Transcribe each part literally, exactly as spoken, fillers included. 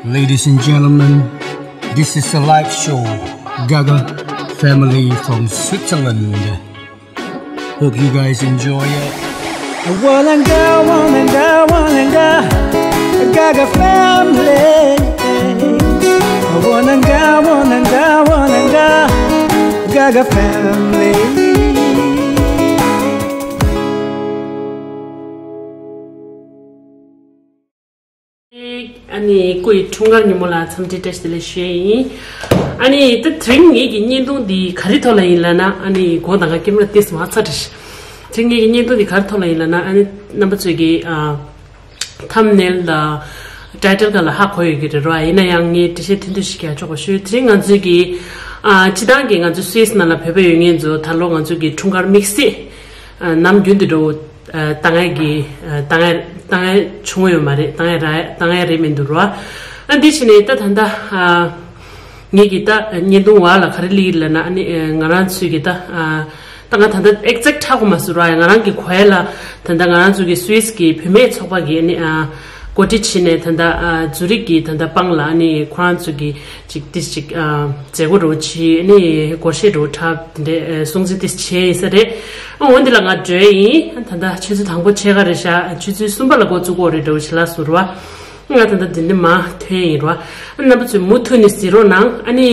Ladies and gentlemen, this is a live show, Gaga Family from Switzerland. Hope you guys enjoy it. Wananga, wananga, wananga, Gaga Family. Wananga, wananga, wananga, Gaga Family. ཨ་ནི་སྐུའི་འཁྲུངས་སྐར་ཉིན་མོ་ལ་འཚམས་འདྲི་བཀྲ་ཤིས་བདེ་ལེགས་ཞུ་ཡས་ཡིན། ཨ་ནི་ད་དེ་རིང་ངེད་ཀྱི་བརྙན་ཐུང་འདི་ག་རེ་ཐོག་ལ་ཡིན་ལབ་ན། ཨ་ནི་གོ་དང་ག་ཀེམ་ར་ཏིས་མ་ཚ་དྲི་ཤི། དེ་རིང་ངེད་ཀྱི་བརྙན་ཐུང་འདི་ག་རེ་ཐོག་ལ་ཡིན་ལབ་ན། ཨ་ནི་རྣམ་པ་ཚོས་ཀྱི་ཨ་ཐམ་ནེལ་དང་ཊའི་ཊལ་སྒང་ལ་ཧ་གོ་ཡོད་ཀྱི་རེད་རོ། ཡིན་ན་ཡང་ངས་འགྲེལ་བཤད་ཐུང་ཐུང་ཞིག་རྒྱག་ཆོག་པ་ཞུ། དེ་རིང་ང་ཚོས་ཀྱི་ཨ་སྤྱི་བཏང་གི་ང་ཚོ་སུད་སི་ནང་ལ་བོད་པ་ཡོད་མཁན་ཚོ་ད་ལོ་ང་ཚོ་གི་འཁྲུངས་སྐར་དམིགས་བསལ་ཨ་ནམ་རྒྱུན་དུ་འགྲོ། ཨ་བཏང་ཡས་ཀྱི་ཨ་བཏང་ཡས་བཏང་ཡས་བྱུང་ཡོད་མ་རེད། བཏང་ཡས་ར་བཏང་ཡས་རེད་མི་འདུག་རོ། ཨ་འདི་ཕྱིན་ནས་ད་ད་ལྟ་ཨ་ངེད་ཀྱི་ད་བརྙན་ཐུང་བ་ལ་ག་རེ་ལི་ལབ་ན། ཨ་ནི་ཨ་ང་རང་ཚོས་ཀྱི་ད་ཨ་ད་ང་ད་ལྟ་ཨེག་ཛེག་ཧ་གོ་མ་སོང་རོ། ཡ་ང་རང་གི་གོ་ཡ་ལ་ད་ལྟ་ང་རང་ཚོ་གི་སུད་སི་གི་བུད་མེད་ཚོགས་པ་གི་ཨ་ནི་ཨ་གོ་སྒྲིག་བྱས་ནས་ད་ལྟ་ཨ་ཛུ་རིག་གི་ད་ལྟ་པང་ལ་ཨ་ནི་ཁོ་རང་ཚོ་གི་ཅིག་ཏིས་ཅིག་ཨ་མཛད་སྒོ་རོ་ཆི་ནི་སྒོར་གཞས་རོ་འཁྲབ་དེ་འདྲའི་ཨ་སྲུང་བརྩི་ཏིས་བྱས་ཡིན་ས་རེད། ཨ་འོ་འདི་ལ་ང་འགྲོ་ཡིན། ད་ལྟ་ཆུ་ཚོད་དང་པོ་ཕྱེད་ཀ་རེད་ཤག་ཆུ་ཚོད་གསུམ་པ་ལ་འགོ་བཙུགས་གོ་རེད་འགྲོ་ཆི་ལ་ཟུར་བ། ང་ད་ལྟ་འདི་འདི་མ་ཐོན་ཡིན་རོ། ཨ་རྣམ་པ་ཚོས་མུ་མཐུད་ནས་གཟིགས་རོགས་གནང་། ཨ་ནི།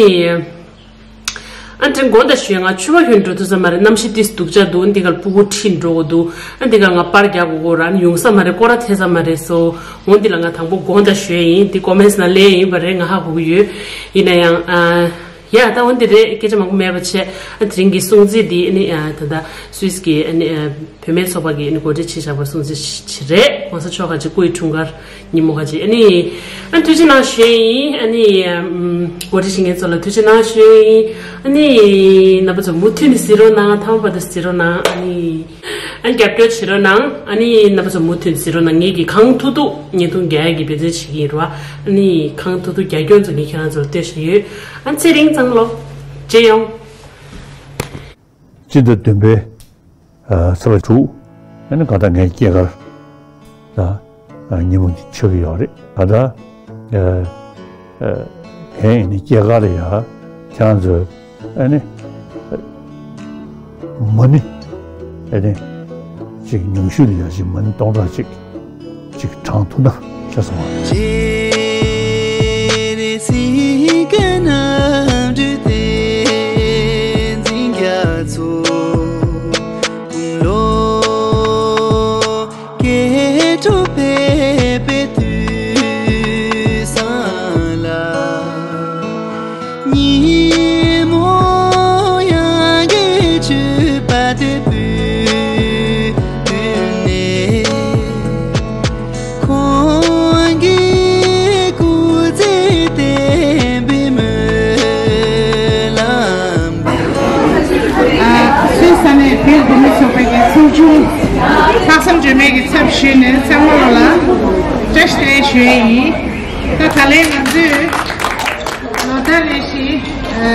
ཨ་དྲན་དགོངས་དག་ཞུ་ཡ། ང་ཆུ་བ་ཧོན་འགྲོ་ཐུབ་ས་མ་རེད། གནམ་གཤིས་ཏིས་སྡུག་ཅག་འདུག་འདི་གར་སྤུ་གུ་ཁྲིད་འགྲོ་གོ་འདུག་ཨ་འདི་གར་ང་པར་རྒྱག་དགོས་གོ་ར་ནི་ཡོང་ས་མ་རེད། སྐོར་ར་ཐེབས་ས་མ་རེད་སོ། འོ་འདི་ལ་ང་དང་པོ་དགོངས་དག་ཞུ་ཡ་ཡིན། འདི་ཀོ་མེན་སི་ནང་ལས་ཡིན་པ་རེད། ང་ཧ་གོ་གི་ཡོད། ཡིན་ན་ཡང་ཨ། ཡ་ད་འོ་འདི་རེད། སྐད་ཆ་མང་པོ་མེད་པ་བྱས། ཨ་དེ་རིང་གི་སྲུང་བརྩི་འདི་ཨ་ནི་ཨ་ད་ལྟ་སུད་སི་གི་ཨ་ནི་ཨ་བུད་མེད་ཚོགས་པ་གིས་ཨ་ནི་གོ་སྒྲིག་བྱས་བཞག་པ་སྲུང་བརྩི་ཞིག་རེད། གོང་ས་མཆོག་ཁ་ཅིག་སྐུའི་འཁྲུངས་སྐར་ཉིན་མོ་ཁ་ཅིག་ཨ་ནི་ཨ་ཐུགས་རྗེ་གནང་ཞུ་ཡ་ཡིན། ཨ་ནི་ཨམ་གོ་སྒྲིག་བྱེད་མཁན་ཚོ་ལ་ཐུགས་རྗེ་གནང་ཞུ་ཡ་ཡིན། ཨ་ནི་རྣམ་པ་ཚོ་མུ་མཐུད་ནས་གཟིགས་རོགས་གནང་། ཐ་མ་བར་དུ་གཟིགས་རོགས་གནང་། ཨ་ནི་ཨ་རྒྱབ་སྐྱོར་བྱེད་རོགས་གནང་། ཨ་ནི་རྣམ་པ་ཚོ་མུ་མཐུད་གཟིགས་རོགས་གནང་། ངེད་ཀྱིས་གང་ཐུབ་ཐུབ་བརྙན་ཐུང་རྒྱག་ཡ་གི་འབད་བརྩོན་བྱེད་ཀྱི་ཡིན་རོ། ཨ་ནི་གང་ཐུབ་ཐུབ་རྒྱབ་སྐྱོར་ཚོ་ངས་ཁྱེད་རང་ཚོར་སྟོན་བཞིན་ཡོད། ཨ་ཚེ་རིང་གཙང་ལོ། མཇལ་ཡོང་། སྤྱི་ཟླ་བདུན་པའི་ཨ་ཚེས་པ་དྲུག་ཨ་ནི་ག་ད་ངའི་སྐྱེས་སྐར་ད་ཨ་ཉིན་མོ་འདི་ཆགས་ཀྱི་ཡོད་རེད། ག་ད་ཨ་ཨ་ངའི་ཨ་ནི་སྐྱེས་སྐར་ལ་ཡ་ཁྱེད་རང་ཚོས་ཨ་ནི་མ་ཎི་ཨ་ནི་ཅིག་ཉུང་ཤོས་ལ་ཡ་ཅིག་མ་ཎི་སྟོང་ཕྲག་གཅིག་ཅིག་བགྲང་ཐུབ་ན་ཤེས་སོང་བ། ཨ་སུད་སི་ནས་བོད་བུད་མེད་ཚོགས་པའི་གི་ཚོགས་ཆུང་ལྷག་བསམ་སྒྲོལ་མའི་གི་ཚབ་ཞུས་ནས་ཚང་མ་ལ་བཀྲ་ཤིས་བདེ་ལེགས་ཞུ་ཡས་ཡིན། ད་ད་ལན་ང་ཚོས་ལོ་ལྟར་རེ་བཞིན་ཨ་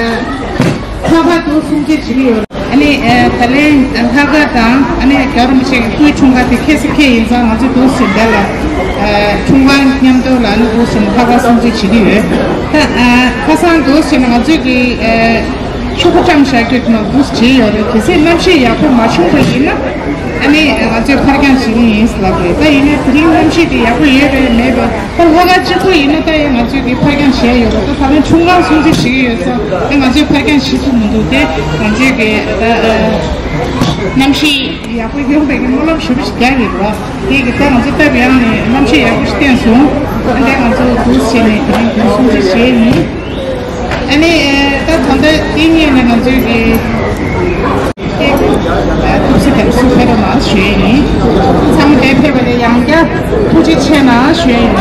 ལྷག་དཀར་འདུག་སྲུང་བརྩི་བྱེད་ཀྱི་ཡོད། ཨ་ནི་ཨ་ད་ལན་ལྷག་དཀར་དང་ཨ་ནི་རྒྱལ་བ་རིན་པོ་ཆེ་གི་སྐུའི་འཁྲུངས་སྐར་དེ་ཁ་སང་ཁེལ་ཡིན་ཙང་ང་ཚོས་འདུག་སེ་འདི་ལ་ཨ་འཁྲུངས་སྐར་མཉམ་དུ་ལ་ཨ་ནི་འདུག་སེ་ལྷག་དཀར་སྲུང་བརྩི་བྱེད་ཀྱི་ཡོད། ད་ཨ་ཁ་སང་འདུག་སེ་ང་ཚོས་ཀྱི་ཨ་ཆུ་ཁ་བཀྲམ་བཞག་རྒྱུ་དེ་ནང་འདུག་སེ་བྱས་ཡོད་རེད། གལ་སྲིད་གནམ་གཤིས་ཡག་པོ་མ་བྱུང་བ་ཡིན་ན་ཨ་ནི་ང་ཚོས་ཕར་འགྱངས་བྱེད་ཀྱི་ཡིན་ལབ་རེད། ད་ཡིན་ན་དེ་རིང་གནམ་གཤིས་དེ་ཡག་པོ་ཡོད་རེད་མེད་རེད། ད་ལྷག་དཀར་གཅིག་པུ་ཡིན་ན་ད་ཡང་ང་ཚོས་ཀྱི་ཕར་འགྱངས་བྱས་ཡོད་རེད། ད་ད་ལན་འཁྲུངས་སྐར་སྲུང་བརྩི་བྱེད་ཀྱི་ཡོད་ཙང་ད་ང་ཚོས་ཕར་འགྱངས་བྱེད་ཐུབ་མི་འདུག་དེ་ང་ཚོས་ཀྱི་ད་གནམ་གཤིས་ཡག་པོ་ཡོང་བའི་གི་སྨོན་ལམ་ཞེ་པོ་ཞིག་རྒྱག་གི་རེད་བ། དེ་གི་ད་ང་ཚོ་སྟབས་ཡག་ནས་གནམ་གཤིས་ཡག་པོ་ཞིག་བསྟན་སོང་། ཨ་ནི་ང་ཚོ་འདུག་སེ་བྱས་ནས་དེ་རིང་དེ་སྲུང་བརྩི་བྱས་ཡིན། ཨ་ནི་ད་ད་ལྟ་དེ་ཉིན་ནས་ང་ཚོའི་གི་ཐུགས་སྲས་དེ་སུ་ཕེབས་པ་ན་ཞུ་ཡས་ཡིན། ཚང་མ་དེ་ཕེབས་པ་ལ་ཡང་བསྐྱར་ཐུགས་རྗེ་ཆེ་གནང་ཞུ་ཡས་ཡིན།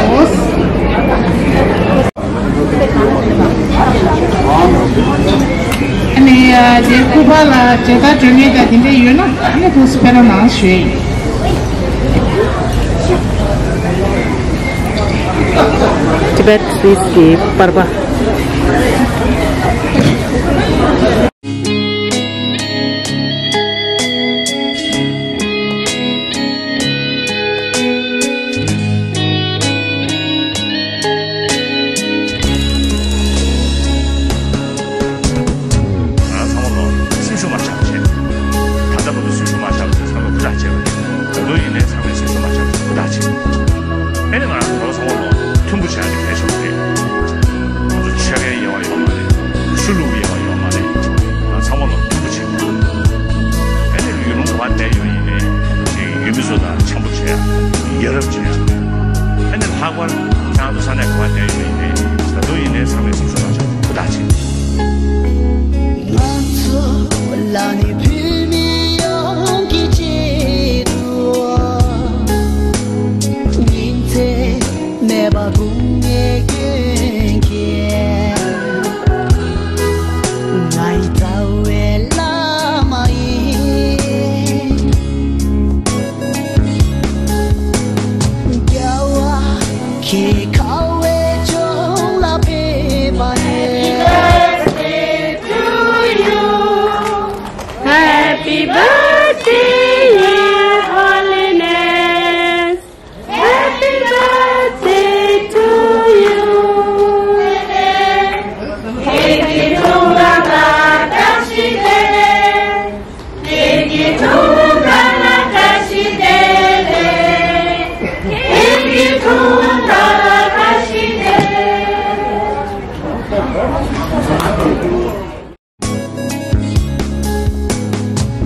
ཨ་ནི་དེ་སྐུ་པར་ལ་མཇལ་དར་སྒྲོན་མེ་དང་དེ་འདྲ་ཡོད་ན་ཨ་ནི་ཐུགས་སུ་ཕེབས་རོགས་གནང་ཞུ་ཡས་ཡིན། Tibet Swiss གི་པར་པ། མཐུན་པོ་བྱས་ནས་གལ་ཆེན་པོ་རེད། ང་ཚོ་ཆོས་ཁའི་དབྱེ་བ་ཡོད་མ་རེད། ཆོས་ལུགས་ཀྱི་དབྱེ་བ་ཡོད་མ་རེད། ང་ཚང་མ་ལ་མཐུན་པོ་བྱེད་དགོས། ཨ་ནི་ཡུལ་ལུང་ག་པར་བསྡད་ཡོད་ཡིན་ནའི་ཡུལ་མི་ཚོ་དང་འཆམ་པོ་བྱེད་ཡ། ཡ་རབས་བྱེད་ཡ། ཨ་ནི་ལྷག་པར་ང་ཚོ་ས་གནས་ག་པར་བསྡད་ཡོད་ཡིན་ནའི་ད་དུང་ཡིན་ནའི་ཚང་མས་སོ་སོ་རང་ཆ་ཧུར་ཐག་བྱེད། ང་ཚོ་ལ་ནི་བོད་མི་ཡོངས་ཀྱི་ཆེད་དུ་ཉིན་མཚན་མེད་པར་དགུང་ནས་སྐྱོན་མཁན་ང་ཡི་རྩ་བའི་བླ་མ་ཡིན། རྒྱལ་བ་ཁྱེད་ཁ་བའི་ལྗོངས་ལ་ཕེབས་པ་ཡིན། Happy birthday, Your Holiness. Happy birthday to you.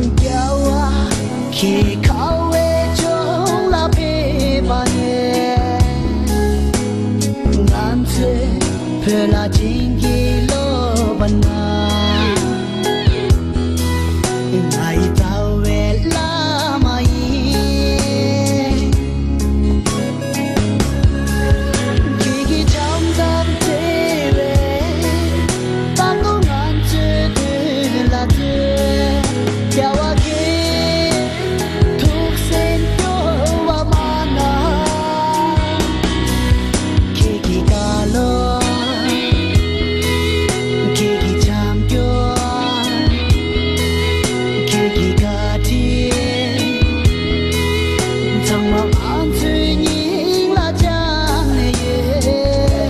རྒྱལ་བ་ཁྱེད་ཁ་བའི་ལྗོངས་ལ་ཕེབས་པ་ནས་ང་ཚོས་བོད་ལ་བྱིན་གྱིས་རློབས་པ་ན། ང་ཡི་རྩ་བའི་བླ་མ་ཡིན། ཁྱེད་ཀྱི་བྱམས་བརྩེ་བའི་རྟག་ཏུ་ང་ཚོའི་དོན་ལ་བརྩོན། རྒྱལ་བ་ཁྱེད་ཐུགས་སེམས་སྐྱོ་བ་མ་གནང་། ཁྱེད་ཀྱི་བཀའ་སློབ། ཁྱེད་ཀྱི་བྱམས་སྐྱོང་། ཁྱེད་ཀྱི་བཀའ་དྲིན་ཚང་མ་ང་ཚོའི་སྙིང་ལ་བཅངས་ནས་ཡོད།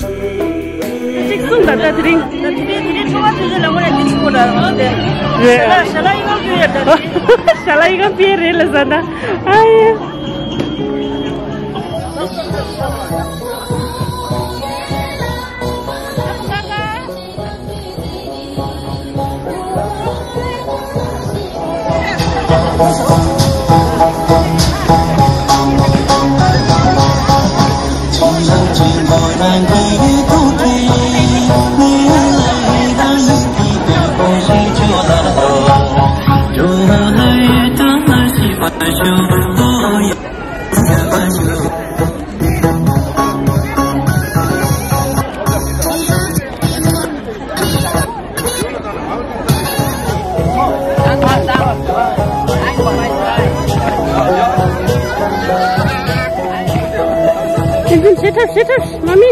གཅིག་གསུམ་ད་ལྟ་དེ་རིང་། ད་དེ་རིང་དེ་རིང་ཁྲོ་བ་དེ་ཚོ་ལ་ངོ་ལ་དེ་ཚོ་ལ་རེད། ཞལ་ལག་ཞལ་ལག་ཡིན་གང་ཕུལ་ཡ་ད། ཞལ་ལག་ཡིན་གང་ཕུལ་ཡ་རེད་ལ་ཟ་ད། ཨ་ཡེ། ཏིང་ཏིང་ཕྱི་ཐབས་ཕྱི་ཐབས་མ་མི།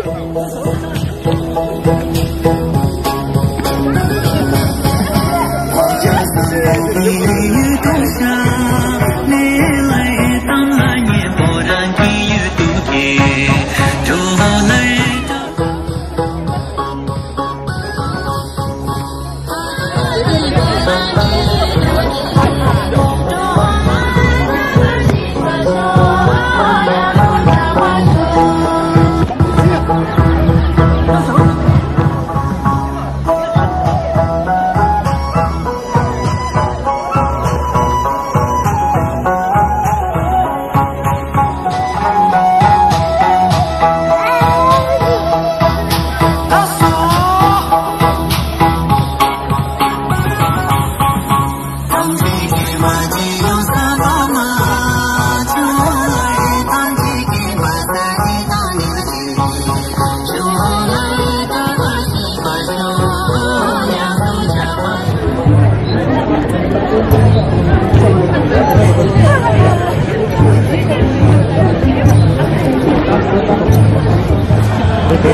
ཁོ་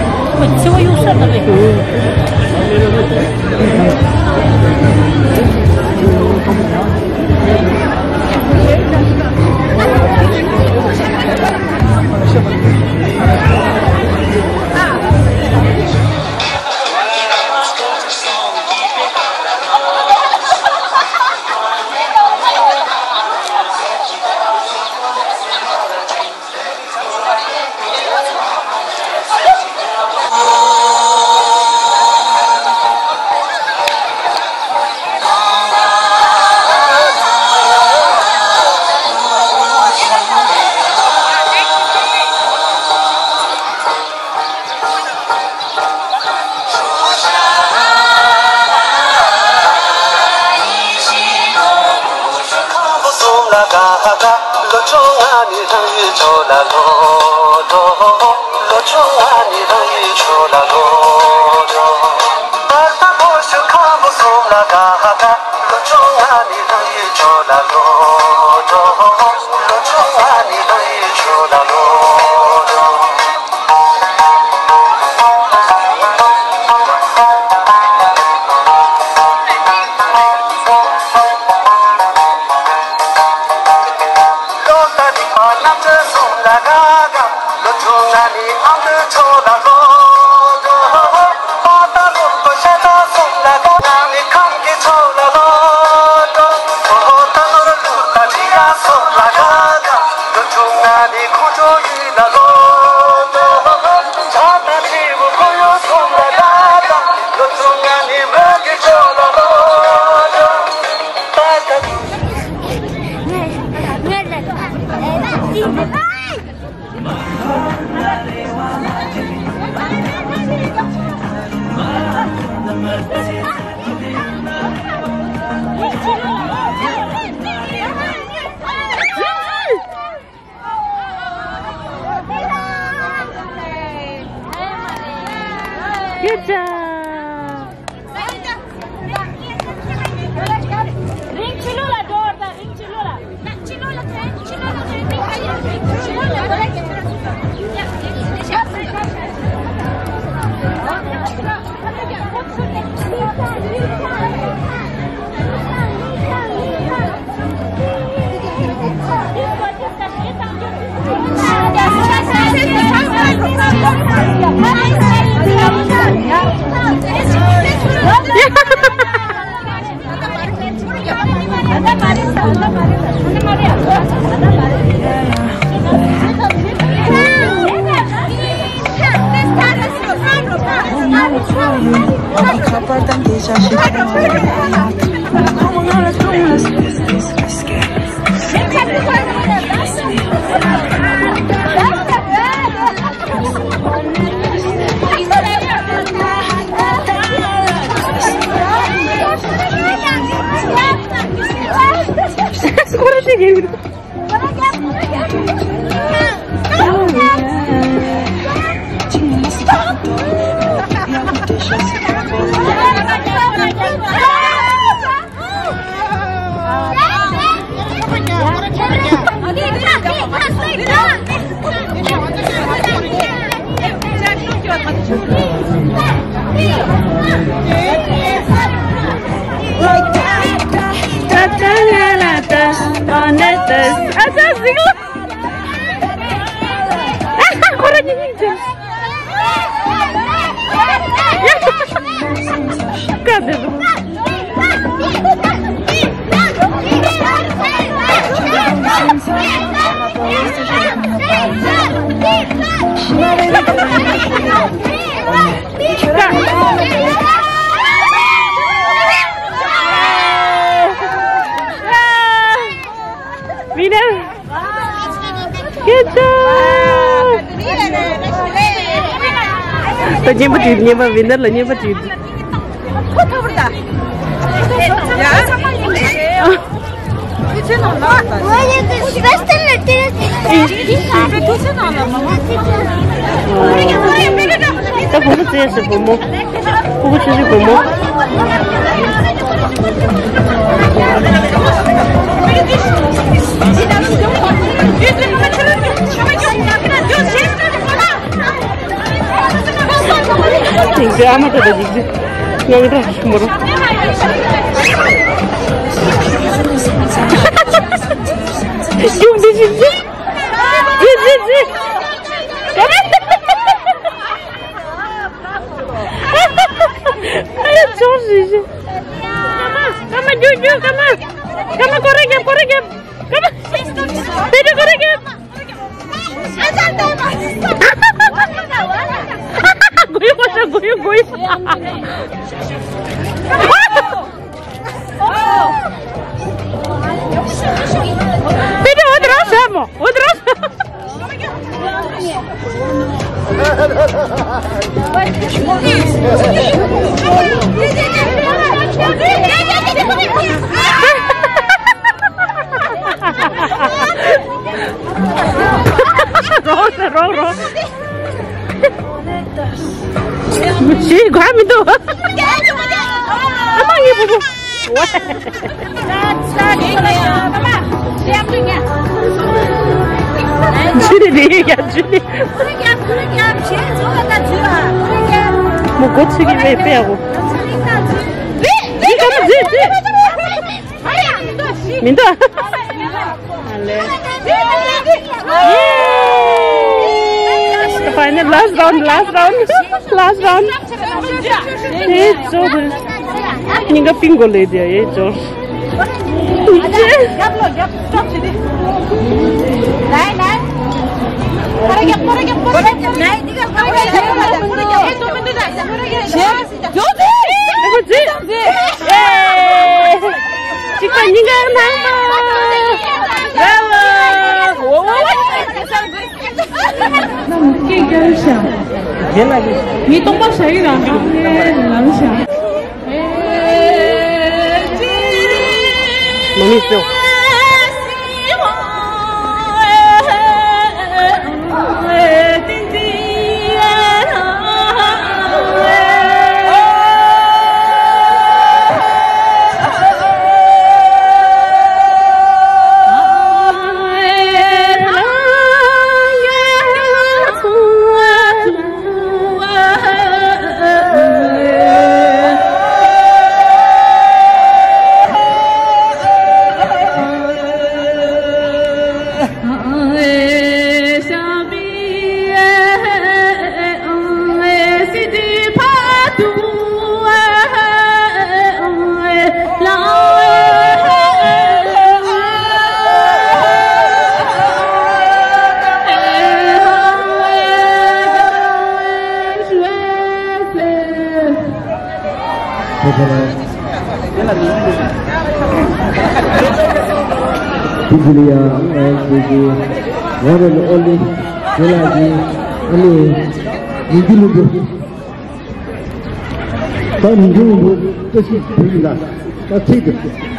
འཚེ་བ་གཡུག་ས་ལ་རེད། Good job. Winner! Good job! ད་བརྙན་པ་བྲིས། བརྙན་པ། ཝི་ནར་ལ་བརྙན་པ་བྲིས། ད་བུ་མོ་བཙལ་སོང་། བུ་མོ། ཕྲུ་གུ་ཆུང་ཆུང་བུ་མོ། ཡིག་ཚད་ཨ་མ་ཏོ་དང་ཡིག་ཚད་ང་གི་ཏོ་མོ་རོ། ཡུམ་འདི་ཞིག་ཚེ། ཚེ་ཚེ་ཚེ། ཨ་ཡ་ཅོག་ཞིག་ཞིག་ཀ་མ་རྒྱུག་རྒྱུག་ཀ་མ། ཀ་མ་ཀོ་རེ་རྒྱབ་ཀོ་རེ་རྒྱབ། ཀ་མ། བེ་ཏྲ་ཀོ་རེ་རྒྱབ། གོ་ཡོ་གོ་ཡོ་གོ་ཡོ། བེ་ཏྲ་འོ་དེ་རང་ཤ་མོ་འོ་དེ་རང་ཤ། རོགས་རོགས་རོགས། ཞེས་གོ་མི་འདུག་ཨ་མ་ངའི་བུ་བུ། ཇུ་ལི་རེད་ཡ་ཇུ་ལི། མོ་མགོ་ཚོས་ཀྱི་མེད་པས་ཨ་བོ། ཇི་ག་མ་ཇི་ཇི། མི་འདུག Final, last round, last round, last round. It's over. ཉིན་ག་པིང་གོ་ལེ་དེ་ཨེ་ཅོ། གཅིག་པ་གཉིས་ཀ་ནང་པ། Bravo! ནམ་སྐད་རྒྱག་ཤག་མི་སྟོང་པ་ཞ་ཡི་རང་གི་ལངས་ཤག་མ་མི་སོ། ཕུ་ཁུ་ལི་ཡ་ཨང་ཨང་ཁུ་ཁུ་ཝ་རན་ཨོ་ལི་ཁྱེད་ལ་གི་ཨ་ནི་མི་འགྱུར་ལུགས་འགྱུར། ད་མི་འགྱུར་ལུགས་འགྱུར་བཀྲ་ཤིས་བུ་ཡིན་ལ་ད་ཚིག་དེ་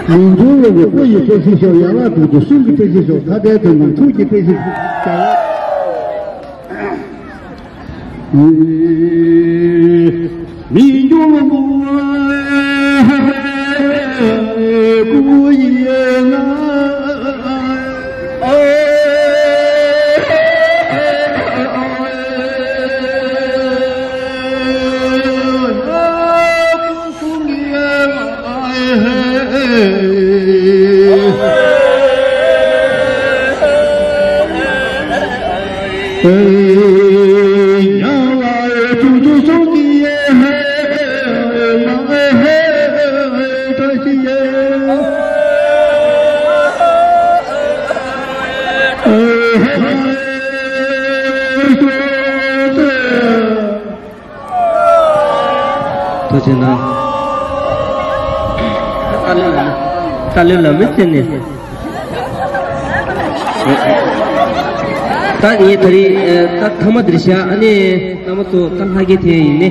མི་འགྱུར་ལུགས་འགྱུར། བུ་ཡི་བཀྲ་ཤིས་ཤོག་ཡན་ལག་དྲུག་ཏུ་གསུང་གི་བཀྲ་ཤིས་ཤོག་ཁ་བརྡའི་དོན་དང་ཐུགས་ཀྱི་བཀྲ་ཤིས་ཤོག་མི་འགྱུར་བ་སྐུ་ཡི་ན། ཐུགས་རྗེ་གནང་། ད་ལོས་ལ་མི་ཚེ་ནས། ད་ངས་ད་རེས་ད་ཐ་མ་འདིར་བཞག་ཨ་ནི་རྣམ་པ་ཚོ་ད་ལྷག་གི་དེ་ཡིན་ནི།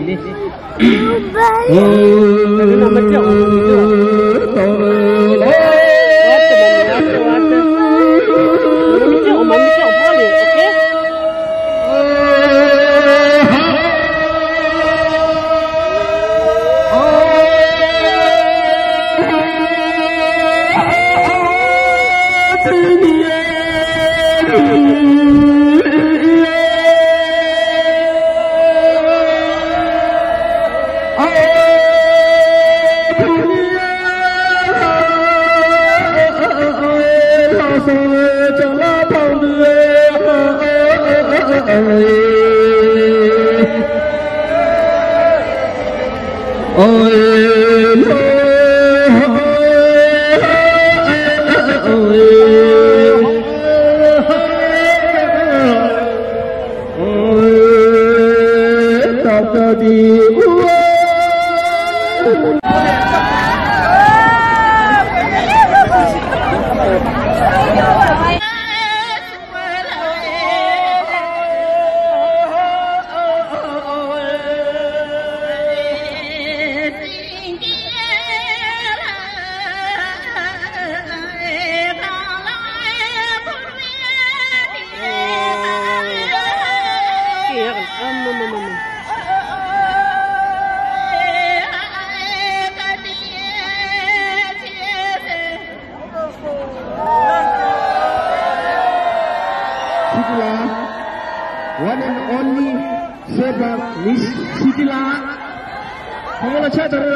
One and only Seba Miss City ལགས། ཁོང་ལ་ཕྱག་བརྡབ།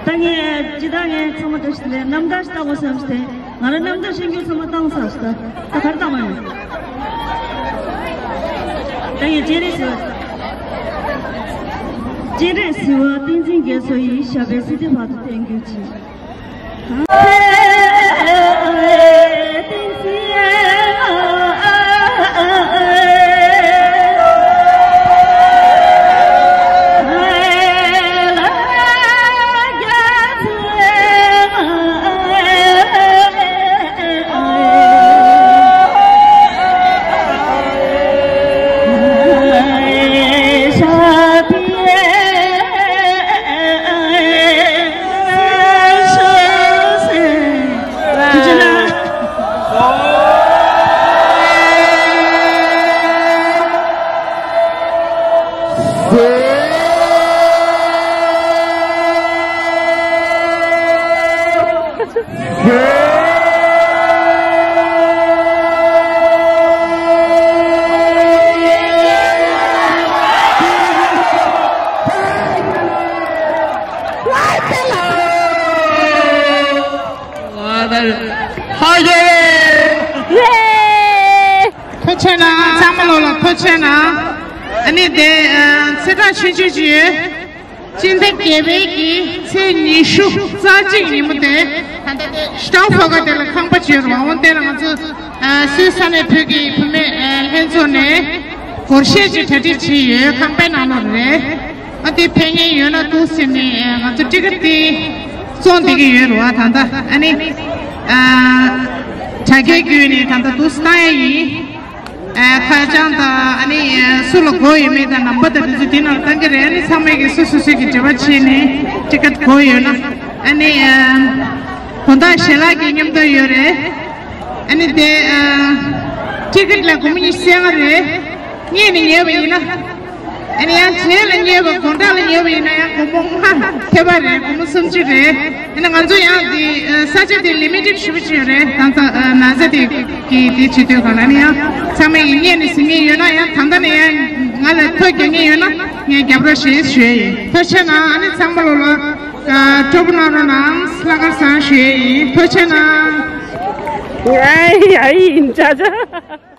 ད་ངས་ཇི་ལྟར་ངས་ཚང་མ་བཀྲ་ཤིས་བདེ་ལེགས། རྣམ་ཐར་ལྟ་དགོས་བསམ་སྟེ། ང་རང་རྣམ་ཐར་ཤེས་རྒྱུ་ཚང་མ་བཏང་ཚར་སོང་། ད་ག་རེ་བཏང་བ་ཡིན། ད་ངས་སྤྱན་རས་གཟིགས་པ། སྤྱན་རས་གཟིགས་པ་བསྟན་འཛིན་རྒྱ་མཚོ་ཡི། ཞབས་པད་སྲིད་མཐའི་བར་དུ་བརྟན་གྱུར་ཅིག། ཐུགས་རྗེ་ཆེ་གནང་། ཚང་མ་ལོ་ལ་ཐུགས་རྗེ་ཆེ་གནང་། ཨ་ནི་དེ་ཚེ་ཐག་ཆོད་ཆོད་ཅིག་ཡོད། སྤྱི་ཟླ་བརྒྱད་པའི་གི་ཚེས་ཉི་ཤུ་རྩ་གཅིག་ཉིན་མོ་དེ། ད་ལྟ་དེ་ཤི་ཀ་གོ་དེ་ལ་ཁང་པ་ཅིག་ཡོད་རེད་པ། འོ་དེ་ལ་ང་ཚོ་སུད་སི་ས་གནས་བོད་ཀྱི་བུད་མེད་ལྷན་ཚོགས་ནས་སྒོར་གཞས་ཅིག་གྲ་སྒྲིག་བྱས་ཡོད། ཁང་པའི་ནང་ལོགས་རེད། ཨ་དེ་ཕེབས་མཁན་ཡོད་ན་འདུག་ཟེར་ནས་ང་ཚོ་ཊི་ཀེ་ཊི་དེ་བཙོང་བསྡད་ཀྱི་ཡོད་རེད་པ། ད་ལྟ་ཨ་ནི་དྲ་རྒྱའི་བརྒྱུད་ནས་ད་ལྟ་འདུག་སེ་བཏང་ཡ་ཡིན། ཨ་ཁ་བྱང་དང་ཨ་ནི་ཨ་སུ་ལ་དགོས་ཡོད་མེད་དང་ནམ་བར་དང་དེ་ཚོ་དེ་ནང་ལ་བཏང་གི་རེད། ཨ་ནི་ཚང་མས་ཀྱི་སོ་སོ་སོ་གི་འབྲེལ་བ་བྱས་ནས་ཊི་ཀེ་ཊི་དགོས་ཡོད་ན། ཨ་ནི་ཨ་དགོང་དག་ཞལ་ལག་གི་མཉམ་དུ་ཡོད་རེད། ཨ་ནི་དེ་ཨ་ཊི་ཀེ་ཊི་ལ་སྒོར་མོ་ཉི་ཤུ་རྩ་ལྔ་རེད། རྙེད་ནས་ཉོས་པ་ཡིན་ན། ཨ་ནི་ཡང་རྗེས་ལ་ཉོས་པ་དགོང་དག་ལ་ཉོས་པ་ཡིན་ན་ཡང་སྒོར་མོ་ལྔ་ཐེབས་པ་རེད། སྒོར་མོ་སུམ་ཅུ་རེད། ཡིན་ན་ང་ཚོ་ཡང་དེ་ས་ཆ་དེ་ལི་མི་ཊེཌ་ཞེ་པོ་ཅིག་ཡོད་རེད། ད་ལྟ་ན་ཚ་དེ་གི་དེ་བྱེད་དུས་གང་ལ་ནི་ཡང་ཚང་མས་ཡིན་ངེས་ནས་ཟིན་ངེས་ཡོད་ན། ཡང་ད་ལྟ་ནས་ཡང་ང་ལ་ཐོ་རྒྱག་ངེས་ཡོད་ན་ངས་རྒྱབ་རོགས་བྱེད་ཞུ་ཡ་ཡིན། ཐུགས་རྗེ་ཆེ་གནང་། ཨ་ནི་ཚང་མ་ལོ་ལ་སྤྲོ་པོ་གནང་རོགས་གནང་། ལྷག་དཀར་བཟང་ཞུ་ཡ་ཡིན། ཐུགས་རྗེ་ཆེ་གནང་། ཡ་ཡ་ཡིན་ཅག་ཅག།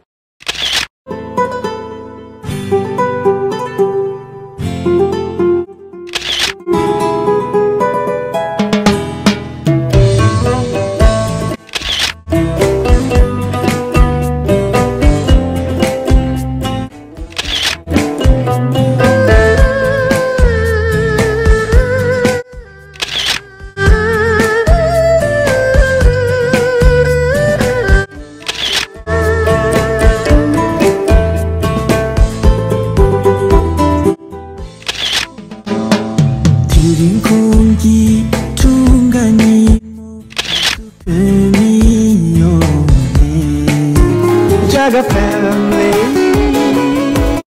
དེ་རིང་ཁོང་གི་འཁྲུངས་སྐར་ཉིན།